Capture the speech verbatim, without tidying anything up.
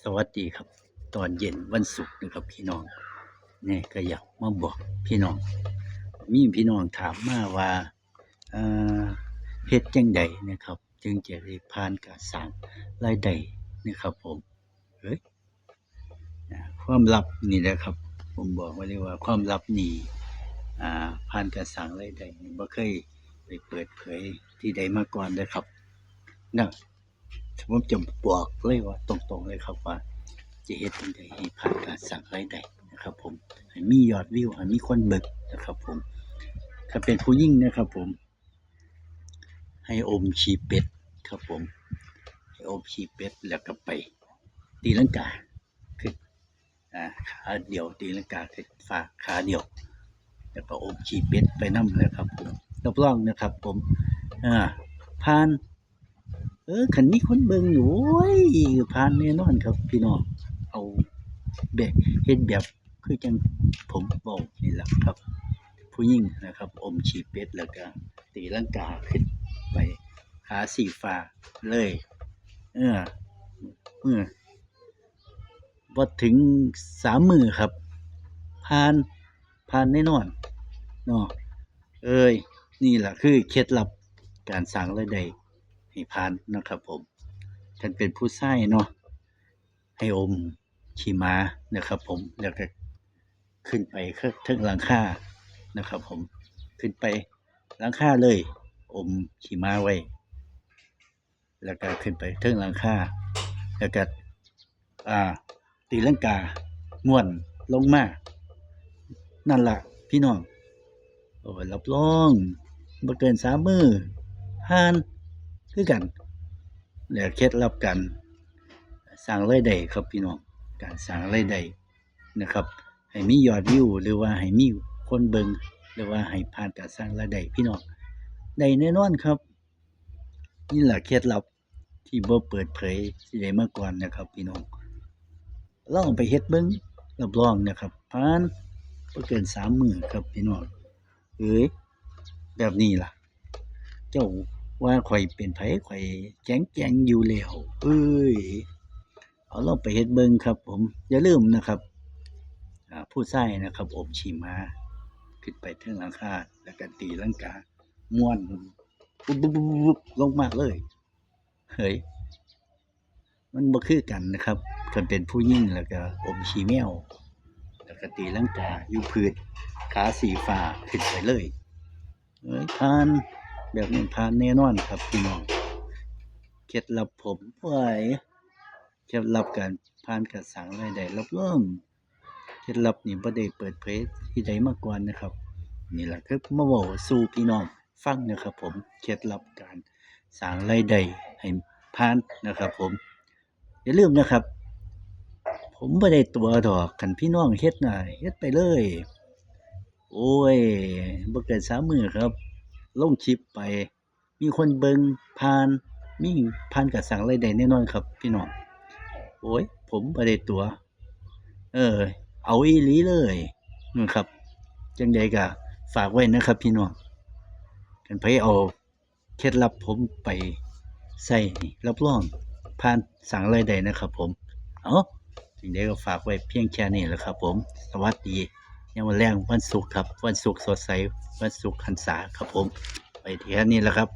สวัสดีครับ ตอนเย็นวันศุกร์นะครับพี่น้อง นี่ก็อยากมาบอกพี่น้อง มีพี่น้องถามมาว่า เอ่อ เฮ็ดจั่งใดนะครับ จึงจะได้ผ่านการสร้างรายได้นะครับผม เอ้ย อ่า ความลับนี่แหละครับ ผมบอกไว้เลยว่าความลับนี่ อ่า ผ่านการสร้างรายได้นี่บ่เคยไปเปิดเผยที่ใดมาก่อนเลยครับ นะ ผมจะบอกเลยว่าตรงๆเลยครับว่า จะเฮ็ดจั่งใดให้ผ่านการสร้างรายได้นะครับผม ให้มียอดวิว ให้มีคนเบิ่งนะครับผม ถ้าเป็นผู้หญิงนะครับผม ให้อมขี้เป็ดครับผม ให้อมขี้เป็ดแล้วก็ไปตีลังกาขึ้น อ่า ขาเดียว ตีลังกาขึ้นฟ้าขาเดียว แล้วก็อมขี้เป็ดไปนำเลยครับผม รับรองนะครับผม อ่า ผ่าน เออ คันมีคนเบิ่งอยู่ โอ้ย ผ่านแน่นอนครับพี่น้อง เอาแบบ เฮ็ดแบบคือจั่งผมบอกนี่แหละครับ ผู้หญิงนะครับ อมขี้เป็ดแล้วก็ตีลังกาขึ้นไป ขาสีฟ้าเลย เออ เออ บ่ถึงสามมื้อครับ ผ่าน ผ่านแน่นอนเนาะ เอ้ย นี่ล่ะคือเคล็ดลับการสร้างรายได้ให้ผ่านนะครับผม คันเป็นผู้ชายเนาะ ให้อมขี้หมานะครับผม แล้วก็ขึ้นไปเทิงหลังคานะครับผม ขึ้นไปหลังคาเลย อมขี้หมาไว้ แล้วก็ขึ้นไปเทิงหลังคา แล้วก็ อ่า ตีลังกาม้วนลงมา นั่นล่ะพี่น้อง โอ้ย รับรอง บ่เกินสามมื้อ ผ่านคือกัน และเคล็ดลับการสร้างรายได้ครับพี่น้อง การสร้างรายได้นะครับ ให้มียอดวิว หรือว่าให้มีคนเบิ่ง หรือว่าให้ผ่านการสร้างรายได้พี่น้อง ได้แน่นอนครับ นี่แหละเคล็ดลับที่บ่เปิดเผยที่ใดมาก่อนนะครับพี่น้อง ลองไปเฮ็ดเบิ่ง รับรองนะครับ ผ่าน บ่เกินสามมื้อครับพี่น้อง เอ้ย แบบนี้ล่ะ เจ้าว่าข้อยเป็นไผ ข้อยแจ๋งๆอยู่แล้ว เอ้ย เอาลองไปเฮ็ดเบิ่งครับผม อย่าลืมนะครับ อ่า ผู้ชายนะครับ อมขี้หมา ขึ้นไปเทิงหลังคา แล้วก็ตีลังกา ม้วน ปุ๊บปุ๊บปุ๊บปุ๊บ ลงมาเลย เฮ้ย มันบ่คือกันนะครับ คันเป็นผู้หญิงแล้วก็อมขี้แมว แล้วก็ตีลังกาอยู่พื้น ขาสีฟ้าขึ้นไปเลย เฮ้ย ผ่าน แบบนี้ผ่านแน่นอนครับพี่น้อง เคล็ดลับผม โอ้ย เคล็ดลับการผ่านการสร้างรายได้ รับรอง เคล็ดลับนี่บ่ได้เปิดเผยที่ใดมาก่อนนะครับ นี่ล่ะคือมาเว้าสู่พี่น้องฟังนะครับผม เคล็ดลับการสร้างรายได้ให้ผ่านนะครับผม อย่าลืมนะครับ ผมบ่ได้ตั๋วดอก คันพี่น้องเฮ็ดน่ะ เฮ็ดไปเลย โอ้ย บ่เกินสามมื้อครับ ลงคลิปไป มีคนเบิ่งผ่าน มีผ่านก็สร้างรายได้แน่นอนครับพี่น้อง โอ้ย ผมบ่ได้ตั๋ว เออ เอาอีหลีเลยนะครับ จั่งใดก็ฝากไว้นะครับพี่น้อง คันไผเอาเคล็ดลับผมไปใช้นี่ รับรองผ่านสร้างรายได้นะครับผม เอา จั่งใดก็ฝากไว้เพียงแค่นี้แหละครับผม สวัสดี ยามมื้อแลงวันศุกร์ครับ วันศุกร์สดใส วันศุกร์หันษาครับผม ไปแค่นี้แหละครับ